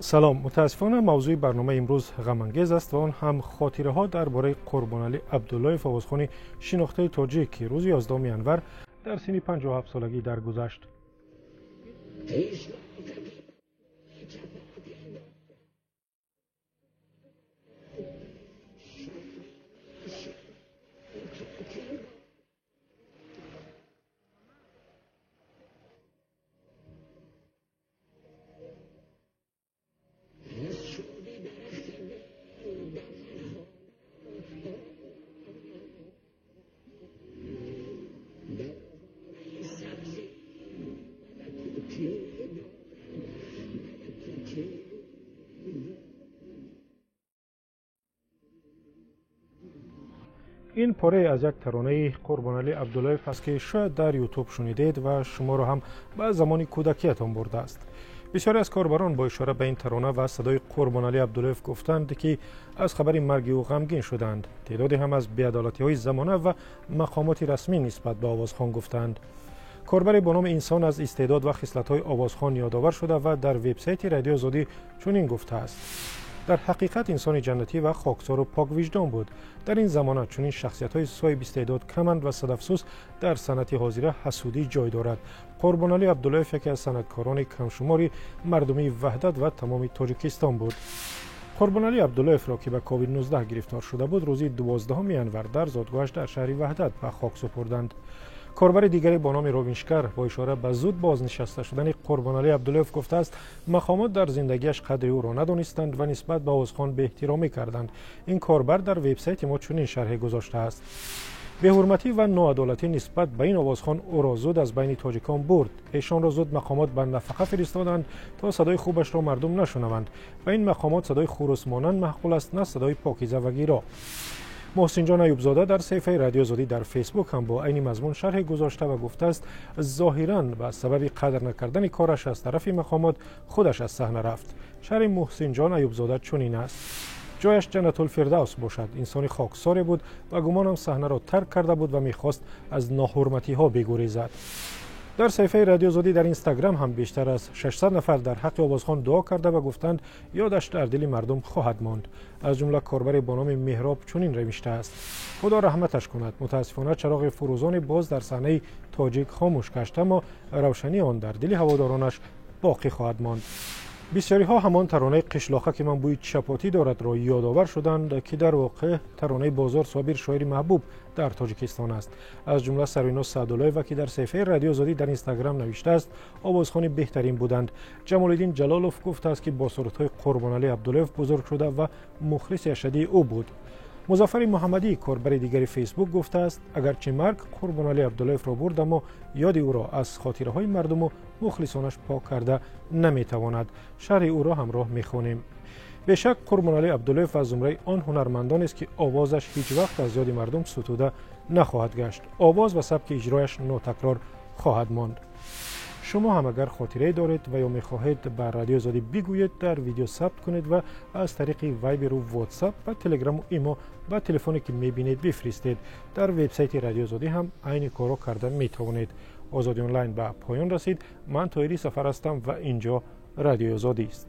Салом. Мутаассифона, мавзӯи барномаи имрӯз ғамангез аст ва он ҳам хотираҳо дар бораи Қурбоналӣ Абдуллоев, овозхони шинохтаи тоҷик, ки рӯзи 11 январ дар синни 57 солагӣ даргузашт. Ин порае аз як таронаи Қурбоналӣ Абдуллоев аст, ки шояд дар Ютуб шунидед ва шуморо ҳам ба замони кӯдакиятон бурдааст. Бисёре аз корбарон бо ишора ба ин тарона ва садои Қурбоналӣ Абдуллоев гуфтанд, ки аз хабари марги ӯ ғамгин шуданд. Теъдоде ҳам аз беадолатиҳои замона ва мақомоти расмӣ нисбат ба овозхон гуфтанд. Корбаре бо номи Инсон аз истеъдод ва хислатҳои овозхон ёдовар шуда ва дар вебсайти Радиои Озодӣ чунин гуфтааст: дар ҳақиқат инсони ҷаннатӣ ва хоксору поквиҷдон буд. Дар ин замона чунин шахсиятҳои соҳиби истеъдод каманд ва садафсӯз дар санъати ҳозира ҳасудӣ ҷой дорад. Қурбоналӣ Абдуллоев яке аз санъаткорони камшумори мардумии Ваҳдат ва тамоми Тоҷикистон буд. Қурбоналӣ Абдуллоевро, ки ба COVID-19 гирифтор шуда буд, рӯзи 12 январ дар зодгоҳаш дар шаҳри Ваҳдат ба хок супурданд. Корбари дигаре бо номи Ровиншкар бо ишора ба зуд бознишаста шудани Қурбоналӣ Абдуллоев гуфтааст, мақомот дар зиндагиаш қадри ӯро надонистанд ва нисбат ба овозхон беэҳтиромӣ карданд. Ин корбар дар вебсайти мо чунин шарҳе гузоштааст: беҳурматӣ ва ноадолатӣ нисбат ба ин овозхон ӯро зуд аз байни тоҷикон бурд. Эшонро зуд мақомот ба нафақа фиристоданд, то садои хубашро мардум нашунаванд. Ба ин мақомот садои хурусмонанд маъқул аст, на садои покиза ва гиро. Муҳсинҷон Аюбзода дар саҳифаи Радиои Озодӣ дар Фейсбук ҳам бо айни мазмун шарҳе гузошта ва гуфтааст, зоҳиран ба сабаби қадр накардани кораш аз тарафи мақомот худаш аз саҳна рафт. Шарҳи Муҳсинҷон Аюбзода чунин аст: ҷояш Ҷаннатулфирдавс бошад. Инсони хоксоре буд ва гумонам саҳнаро тарк карда буд ва мехост аз ноҳурматиҳо бигурезад. Дар саҳифаи Радиои Озодӣ дар Инстаграм ҳам бештар аз 600 нафар дар ҳаққи овозхон дуо карда ва гуфтанд, ёдаш дар дили мардум хоҳад монд. Аз ҷумла корбаре бо номи Меҳроб чунин навиштааст: Худо раҳматаш кунад. Мутаассифона, чароғи фурӯзоне боз дар саҳнаи тоҷик хомӯш гашт, аммо равшании он дар дили ҳаводоронаш боқӣ хоҳад монд. Бисёриҳо ҳамон таронаи «Қишлоқа ки ман бӯи чапотӣ дорад»-ро ёдовар шуданд, ки дар воқеъ таронаи Бозор Собир, шоири маҳбуб дар Тоҷикистон аст. Аз ҷумла Сарино Саъдуллоева, ки дар саҳифаи Радиои Озодӣ дар Инстаграм навиштааст, овозхони беҳтарин буданд. Ҷамолиддин Ҷалолов гуфтааст, ки бо сурудҳои Қурбоналӣ Абдуллоев бузург шуда ва мухлиси ашаддии ӯ буд. Музаффари Муҳаммадӣ, корбари дигари Фейсбук, гуфтааст, агарчи марг Қурбоналӣ Абдуллоевро бурд, аммо ёди ӯро аз хотираҳои мардуму мухлисонаш пок карда наметавонад. Шарҳи ӯро ҳамроҳ мехонем. Бешак, Қурбоналӣ Абдуллоев аз зумраи он ҳунармандонест, ки овозаш ҳеҷ вақт аз ёди мардум сутуда нахоҳад гашт. Овоз ва сабки иҷрояш нотакрор хоҳад монд. Шумо ҳам агар хотирае доред ва ё мехоҳед ба Радиои Озодӣ бигӯед, дар видео сабт кунед ва аз тариқи Вайберу Ватсап ва Телеграму Имо ба телефоне, ки мебинед, бифиристед. Дар вебсайти Радиои Озодӣ ҳам айни корро карда метавонед. Озодӣ онлайн ба поён расид. Ман Тоҳири Сафар ҳастам ва инҷо Радиои Озодист.